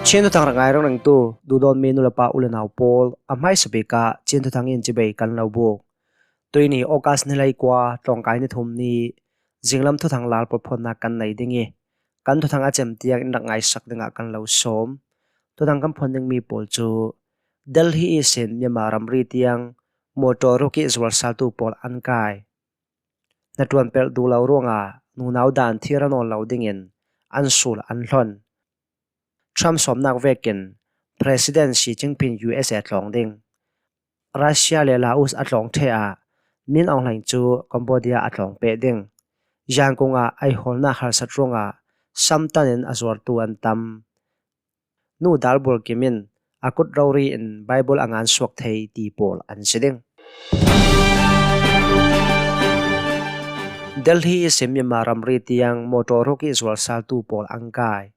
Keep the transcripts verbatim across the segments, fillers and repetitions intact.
Chin thuthang rak ngai ringringtu duhdawtmi nu le pa u le nau pawl, a hmaisa bik ah Chin thuthang in cibai kan lo buk. Tuini August ni leikua, tlawngkai ni thum ni, zinglam thuthang lalpawlphawnnak kan nei ding ih, kan thuthang a cem tiang in rak ngaisak dingah kan lo sawm. Thuthang kan phuan dingmi pawl cu Delhi ihsin Myanmar ramri tiang mawtaw ruk ih zualsaltu pawl an kai. Hnaṭuan pelh duh lo ruangah nunau dan thir a nawn lo dingin an sul an hlon. Trump sawmnak vekin President Xi Jinping U S A tlawng ding. Russia le Laos a tlawng ṭheh ah Min Aung Hlaing cu Cambodia a tlawng peh ding. Yangon ah aihawlnak harsat ruangah samtan in a zuartu an tam. Nu Dal Bul Kim in a kut rori in Bible a ngan suak thei ti pawl an si ding. Delhi ihsin Myanmar ramri tiang mawtaw ruk ih zualsaltu pawl an kai.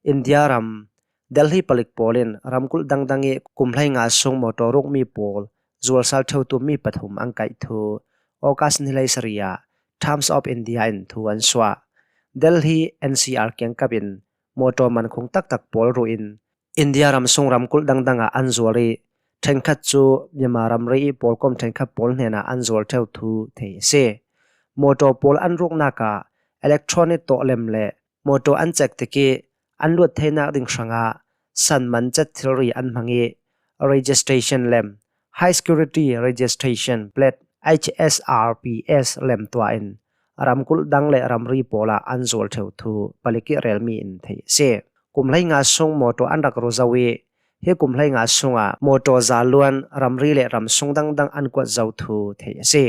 India ram Delhi palik pawl in ramkulh dangdang ih kum hleinga sung mawtaw rukmi pawl zualsal ṭheutu mi pathum an kaih thu August ni hleisarih ah Times of India in thu an suah. Delhi N C R kiangkap in mawtaw mankhung taktak pawl ruh in India ram sung ramkulh dangdang ah an zual ih, ṭhenkhat cu Myanmar ramri ih pawlkom ṭhenkhat pawl hnenah an zual ṭheu thu thei a si. Mawtaw pawl an ruknak ah electronic tawhlem le mawtaw an cek tikih an luat theinak ding hrangah san man cet thilri an hmang ih, registration lem, High Security Registration Plate, H S R P S lem tuah in ramkulh dang le ramri pawl ah an zual ṭheu thu palik ih relmi in theih a si. Kum hleinga sung mawtaw an rak ru zo ih, hi kum hleinga sungah mawtaw zaluan ramri le ram sung dangdang an kuat zo thu theih a si.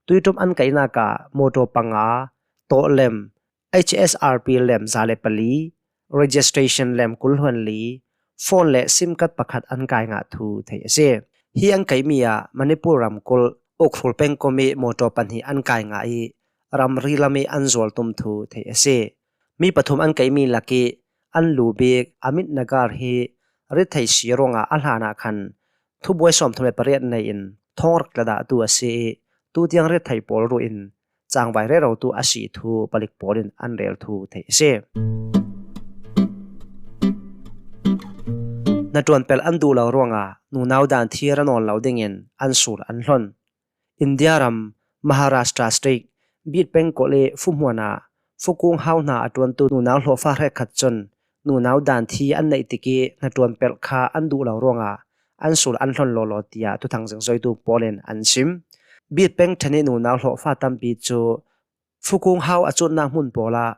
Tuiṭum an kaihnak ah mawtaw panga, tawhlem, H S R P lem za le pali, registration lem kul hluan li, phone le sim card pakhat an kai ngah thu theih a si. Hi an kaihmi ah Manipur ramkulh Ukhrul pengkom ih mawtaw pahnih an kai ngah ih ramri lam ih an zual tum thu theih a si. Mi pathum an kaihmi lakih an lu bik Amit Nagar hi ritthei si ruangah a hlanah khan thubuai sawmthum le pariat nei in thawng rak tla dahtu a si ih, tutiang ritthei pawl ruh in cangvai rerotu a si thu palik pawl in an rel thu theih a si. Hnaṭuan pelh an duh lo ruangah nunau dan thir a nawn lo dingin an sul an hlon. India ram Maharashtra State Bid pengkulh ih fuhmuan ah fukung hau hna a ṭuantu nunau hlawhfa hrekkhat cun nunau dan thi an neih tikih hnaṭuan pelh kha an duh lo ruangah an sul an hlon lawlaw, tiah thuthang zingzoitu pawl in an sim. Bid peng ṭhen ih nunau hlawhfa tampi cu fukung hau a cutnak hmun pawl ah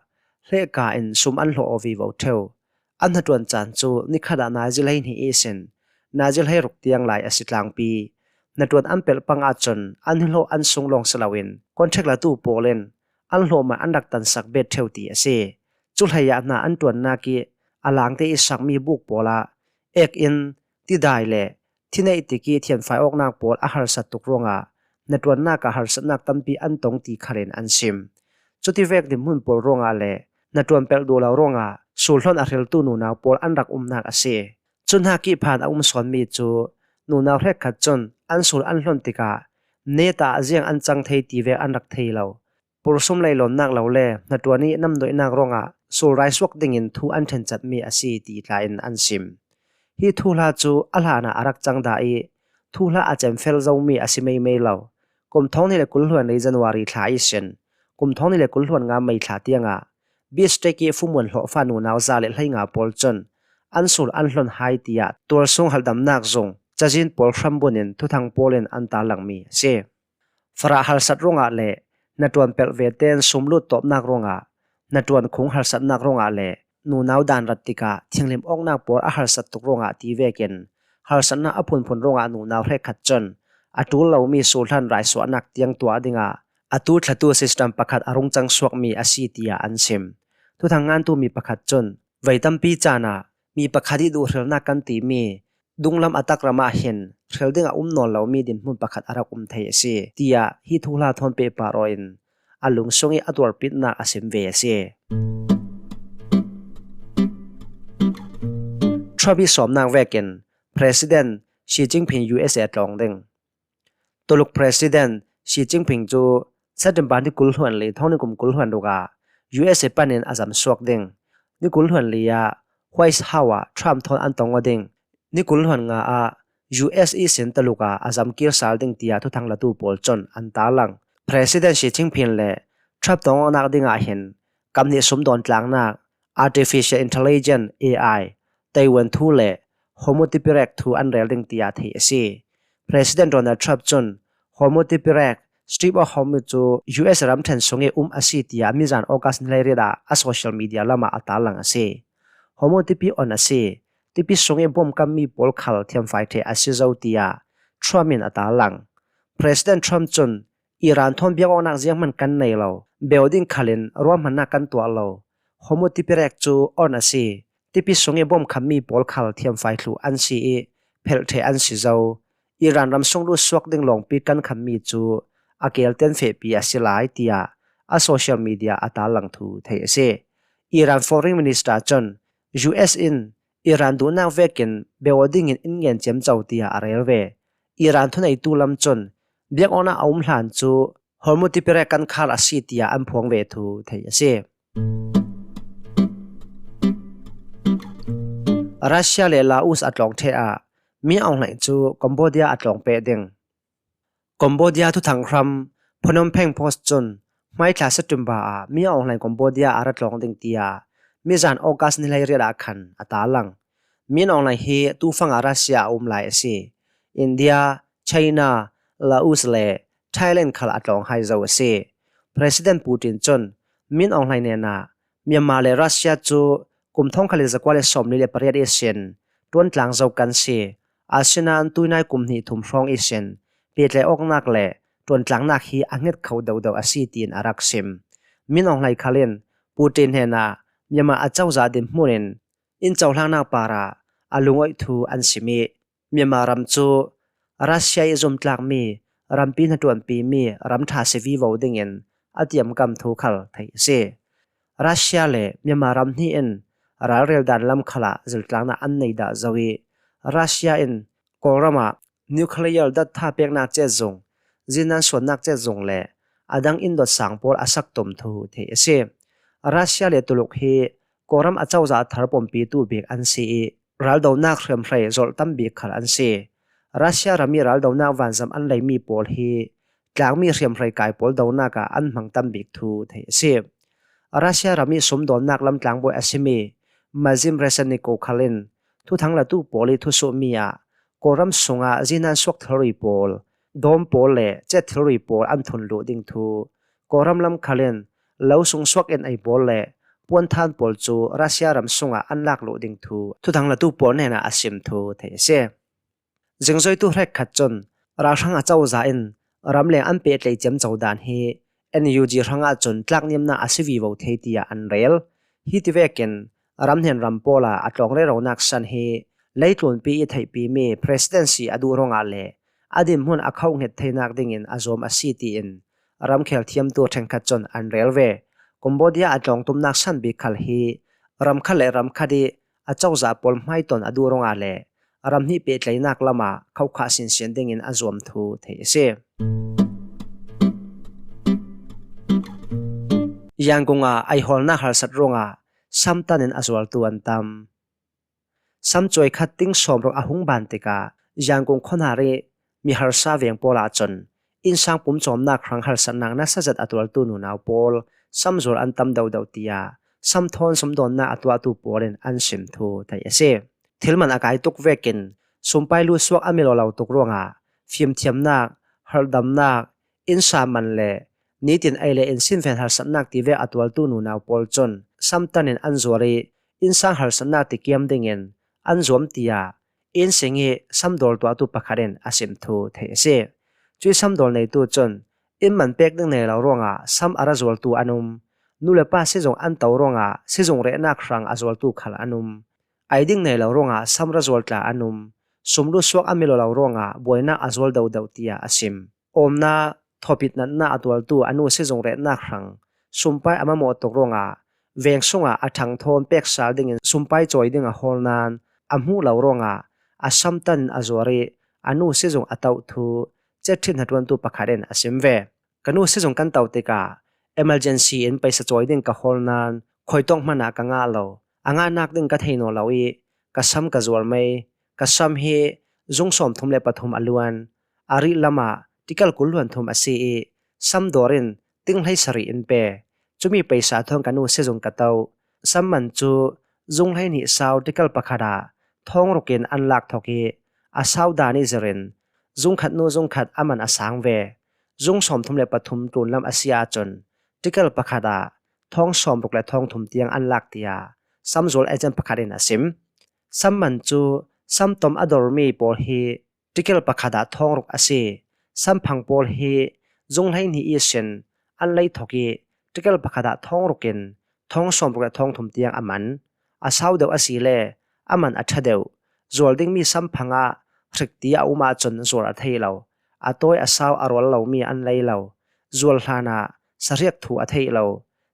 hlehka in sum an hlawh aw vivo ṭheu. An hnaṭuan caan cu nikhat ah nazi hleihnih ihsin nazi hleiruk tiang lai a si tlangpi. Hnaṭuan an pelh pang ahcun an hi hlawh an sung lawng si loin contract latu pawl in an hlawh man an rak tansak bet ṭheu ti a si. Cu hleiah hna an ṭuannak ih a langte ih sakmi buk pawl ah ek in tidai le thi neih tikih thianfai awknak pawl a harsat tuk ruangah hnaṭuannak ah harsatnak tampi an tong ti khal in an sim. Cutivek dinhmun pawl ruangah le hnaṭuan pelh duh lo ruangah sulhlon a hriltu nunau pawl an rak umnak a si. Cu hnak ih phan a um sawnmi cu nunau hrekkhat cun an sul an hlon tikah neta ziang an cang thei ti vek an rak thei lo. Pursum leilawnnak lo le hnaṭuan ih namdoihnak ruangah sulrai suak dingin thu an ṭhencatmi a si ti tla in an sim. Hi thuhla cu a hlanah a rak cang dah ih thuhla a cemfel zomi a si meimei lo. Kum thawng hnih le kul hluan li January thla ihsin kum thawng hnih le kul hluan nga May thla tiangah Bid State ih fumuan hlawhfa nunau za le hleinga pawl cun an sul an hlon hai, tiah tualsung halhdamnak zung cazin pawl hrambun in thuthang pawl in an tarlangmi a si. Farah harsat ruangah le hnaṭuan pelh vete'n sumlut tawpnak ruangah, hnaṭuan khung harsatnak ruangah le nunau dan rat tikah thianghlim awknak pawl a harsat tuk ruangah ti vekin harsatnak a phunphun ruangah nunau hrekkhat cun a ṭul lomi sulhlan raisuahnak tiang tuah dingah a tuthlatu system pakhat a rung cang suakmi a si, tiah an sim. Thuthang ngantu mi pakhat cun vei tampi caan ah mi pakhat ih duhhrilnak kan timi dunglam a takram ah hin hril ding a um nawn lomi dinhmun pakhat a rak um thei a si, tiah hi thuhla thawn pehpar aw in a lungsung ih a tuarpitnak a sim ve a si. Trump ih sawmnak vekin President Xi Jinping U S A tlawng ding. Tuluk President Xi Jinping cu September ni kul hluan li thawng ni kum kul hluan ruk ah U S A panin a zam suak ding. Ni kul hluan li ah White House ah Trump thawn an tong aw ding, ni kul hluan nga ah U S ihsin Taluk ah a zam kir sal ding tia thuthang latu pawl cun an tarlang. President Xi Jinping le Trump tong awknak dingah hin kam hnih sumdawn tlaknak, Artificial Intelligence, A I, Taiwan thu le Hormuz Tipirek thu an rel ding tia theih a si. President Donald Trump cun Hormuz Tipirek, Strait of Hormuz cu U S ramṭhen sung i um a si tia mizan August ni hleiriat ah a social media lamah a tarlang a si. Hormuz tipi on a si, tipi sung i bom kammi pawl khal thiamfai ṭheh a si zo tia Trump in a tarlang. President Trump cun Iran thawn biak awknak zianghman kan nei lo, beu ding khalin ruahmannak kan tuah lo. Hormuz tipirek cu on a si, tipi sung i bom khammi pawl khal thiamfai thluh an si i phelh ṭheh an si zo. Iran ram sung lut suak ding lawngpi kan khammi cu a keel ten fehpi a si lai tiah a social media a tarlang thu theih a si. Iran Foreign Minister cun U S in Iran duhnak vekin beu aw dingin in ngen ciamco tiah a rel ve. Iran thuneitu lam cun biak awknak a um hlan cu Hormuz tipirek kan khar a si tiah an phuang ve thu theih a si. Russia le Laos a tlawng ṭheh ah Min Aung Hlaing cu Cambodia a tlawng peh ding. Cambodia thuthang hram Phnom Penh Post cun hmaithla September ah Min Aung Hlaing Cambodia a ra tlawng ding tiah mizan August ni hleiriat ah khan a tarlang. Min Aung Hlaing hi tufang ah Russia a um lai a si. India, China, Laos le Thailand khal a tlawng hai zo a si. President Putin cun Min Aung Hlaing hnenah Myanmar le Russia cu kum thawngkhat le zakua le sawmli le pariat ihsin ṭuantlang zo kan si. Asinain tuinai kum hnih thum hrawng ihsin pehtlai awknak le ṭuantlangnak hi a hnget kho dodo a si tiin a rak sim. Min Aung Hlaing khal in Putin hnenah Myanmar acozah dinhmun in in cohlangnak parah a lungoih thu an sim i Myanmar ram cu Russia i zumtlakmi rampi hnaṭuanpimi ram ṭha si vivo dingin a tiamkam thu khal theih a si. Russia le Myanmar ram hnih in ralrel dan lam khalah ziltlaknak an nei dah zo i Russia in Kawlram ah nuclear dat tha peknak cetzung, zinan suannak cetzung le a dang in dot sang pawl a sak tum thu theih a si. Russia le Tuluk hi Kawlram acozah thar pawmpitu bik an si i raldonak hriamhrei zolh tam bik khal an si. Russia ram i raldonak vanzam an leimi pawl hi tlangmi hriamhrei kai pawl donak ah an hmang tam bik thu theih a si. Russia ram i sumdawnnak lamtlangbawi a simi Maxim Reshetnikov khal in thuthang latu pawl i thusuhmi ah Kawlram sungah zinan suak thilri pawl, dawm pawl le cet thilri pawl an thun luh ding thu, Kawlram lam khal in lo sung suak in ei pawl le puanthan pawl cu Russia ram sungah an lak luh ding thu thuthang latu pawl hnenah a sim thu theih a si. Zingzoitu hrekkhat cun ralhrang acozah in ramleng an pehtlai ciamco dan hi N U G hrangah cun tlakniamnak a si vivo thei tiah an rel. Hiti vekin ramhnen ram pawl ah a tlawng reronak san hi leitlunpi i theihpimi presidency a duh ruangah le a dinhmun a khohnget theinak dingin a zuam a si tiin ramkhel thiamtu ṭhenkhat cun an rel ve. Cambodia a tlawng tumnak san bik khal hi ramkhat le ramkhat i acozah pawl hmaiton a duh ruangah le ram hnih pehtlainak lamah khokhah sinsin dingin a zuam thu theih a si. Yangon ah aihawlnak harsat ruangah samtan in a zuartu an tam. Samcuai khat ting sawm ruk a hung ban tikah Yangon khuanari mi harsa veng pawl ahcun innsang pumcawmnak hrang harsatnak nasa zet a tuartu nunau pawl samzuar an tam dodo tiah samthawn sumdawnnak a tuahtu pawl in an sim thu theih a si. Thil man a kai tuk vekin sumpai lut suak a milo lo tuk ruangah fimthiamnak, harhdamnak, innsa man le nitin ei le in sinven harsatnak tivek a tuartu nunau pawl cun samtan in an zuar i innsang harsatnak tikiam dingin an zuam tiah innsing i samdawl tuahtu pakhat in a sim thu theih a si. Cui samdawl neitu cun inn man pek ding nei lo ruangah sam a ra zuartu an um. Nu le pa sizung an to ruangah sizung rehnak hrang a zuartu khal an um. Ei ding nei lo ruangah sam ra zuar tla an um. Sum lut suak a milo lo ruangah buainak a zuar dodo tiah a sim. Awmna thawpit natna a tuartu a nu sizung rehnak hrang sumpai a mamawh tuk ruangah veng sungah a ṭhangthawn pek sal dingin sumpai cawi ding a hawl nain a hmuh lo ruangah a samtan in a zuar i a nu sizung a toh thu cetṭhin hnaṭuantu pakhat in a sim ve. Ka nu sizung kan to tikah emergency in paisa cawi ding ka hawl nain khuitawk hmanh ah ka ngah lo. A ngahnak ding ka thei nawn lo i ka sam ka zual mei. Ka sam hi zung sawmthum le pathum a luan. A rih lamah tical kul hluan thum a si i sam dawr in ting hleisarih in pe. Cumi paisa thawn ka nu sizung ka to. Sam man cu zung hleihnih sau tical pakhat ah thawng ruk in an lak thok i a sau dan i zir in zung khat hnu zung khat a man a sang ve. Zung sawmthum le pathum tlun lam a si ahcun tical pakhat ah thawng sawmruk le thawng thum tiang an lak, tiah sam zual agent pakhat in a sim. Sam man cu sam tom a dormi pawl hi tical pakhat ah thawng ruk a si. Sam phang pawl hi zung hleihnih ihsin an lei thok i tical pakhat ah thawng ruk in thawng sawmruk le thawng thum tiang a man. A sau deuh a si le a man a ṭha deuh, zual dingmi sam phang ah hrik ti a um ahcun zual a thei lo. A tawi a sau a rual lomi an lei lo. Zual hlanah sahriak thuh a thei lo.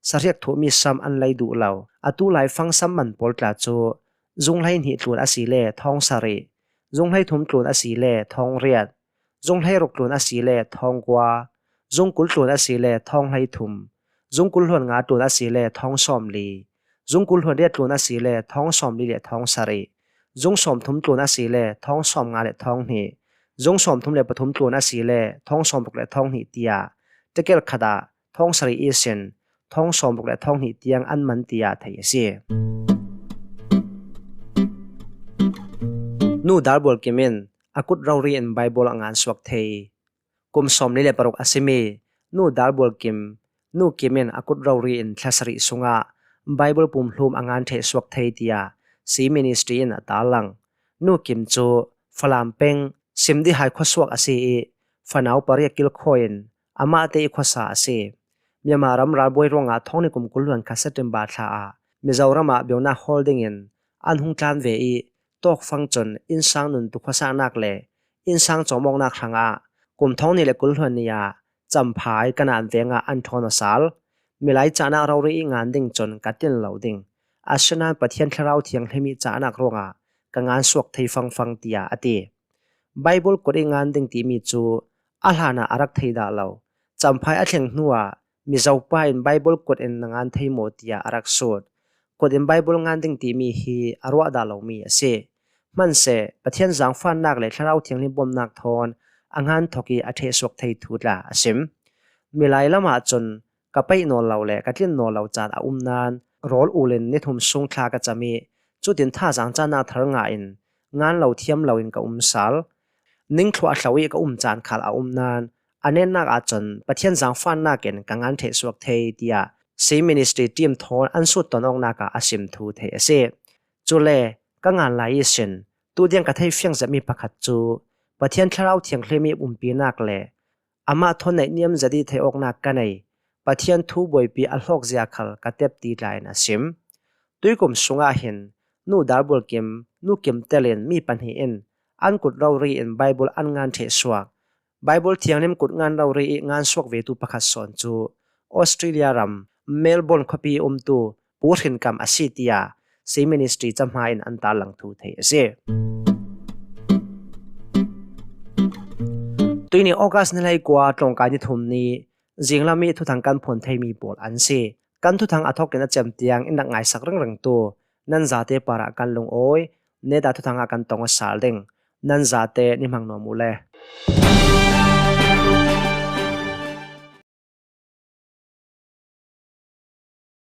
Sahriak thuhmi sam an lei duh lo. Atu laifang sam man pawl tla cu zung hleihnih tlun a si le thawng sarih, zung hleithum tlun a si le thawng riat, zung hleiruk tlun a si le thawng kua, zung kul tlun a si le thawng hleithum, zung kul hluan nga tlun a si le thawng sawmli, zung kul hluan riat tlun a si le thawng sawmli le thawng sarih, zung sawmthum tlun a si le thawng sawmnga le thawng hnih, zung sawmthum le pathum tlun a si le thawng sawmruk le thawng hnih, tiah tical khat ah thawng sarih ihsin thawng sawmruk le thawng hnih tiang an man, tiah theih a si. Nu Dalbual Kim in a kut rori in Baibal a ngan suak thei. Kum sawmli le paruk a simi Nu Dalbual Kim, Nu Kim in a kut rori in thla sarih sungah Baibal pumhlum a ngan ṭheh suak thei, tiah Si Ministry in a tarlang. Nu Kim cu Falam peng Simdihai khuasuak a si i fanau pariat kilkhawi in amahte i khuasa a si. Myanmar ram ralbawi ruangah thawng hnih kum kul hluan khat September thla ah Mizoram ah biaunak hawl dingin an hung tlan ve i tawkfang cun innsang nuntu khuasaknak le innsang cawmawknak hrangah kum thawng hnih le kul hluan ni ah Champhai Kanaan veng ah an ṭhawn aw sal. Milai cahnak rori i ngan ding cun ka tlin lo ding. Asinain Pathian Thlarau Thianghlim i cahnak ruangah ka ngan suak thei fangfang, tiah a ti. Baibal kut i ngan ding timi cu a hlanah a rak thei dah lo. Champhai a thleng hnuah Mizo pa in Baibal kut in na ngan thei maw, tiah a rak sut. Kut in Baibal ngan ding timi hi a ruah dah lomi a si. Hmanseh, Pathian zaangfahnak le Thlarau Thianghlim bawmhnak thawn a ngan thok i a ṭheh suak thei thu tla a sim. Milai lamah cun ka paih nawn lo le ka tlin nawn lo caan a um nain rawl ul in ni thum sung thla ka cam i cutin thazaang cahnak thar ngah in ngan lo thiam loin ka um sal. Ningthluah a hlo i ka um caan khal a um nain a netnak ahcun Pathian zaangfahnak in ka ngan ṭheh suak thei, tiah Si Ministry team thawn an sut tawn awknak ah a sim thu theih a si. Cule ka ngan lai ihsin tu tiang ka thei fiang zetmi pakhat cu Pathian Thlarau Thianghlim i umpinak le amah thawn naihniam zet i theih awknak ka nei. Pathian thu buaipi a hlawkzia khal ka tep ti tla in a sim. Tuikum sungah hin Nu Dalbual Kim, Nu Kim Tel in mi pahnih in an kut rori in Baibal an ngan ṭheh suak. Baibal Thianghlim kut ngan rori i ngan suak vetu pakhat sawn cu Australia ram Melbourne khuapi umtu Pu Hrin Kam a si, tiah Si Ministry cahma in an tarlang thu theih a si. Tuini August ni hleikua tlawngkai ni thum ni zinglam i thuthang kan phuan theimi pawl an si. Kan thuthang a thawk in a cem tiang in rak ngaisak ringring tu nan zate parah kan lungawi. Neta thuthang ah kan tong aw sal ding. Nan zate ni hmang nuam uh le.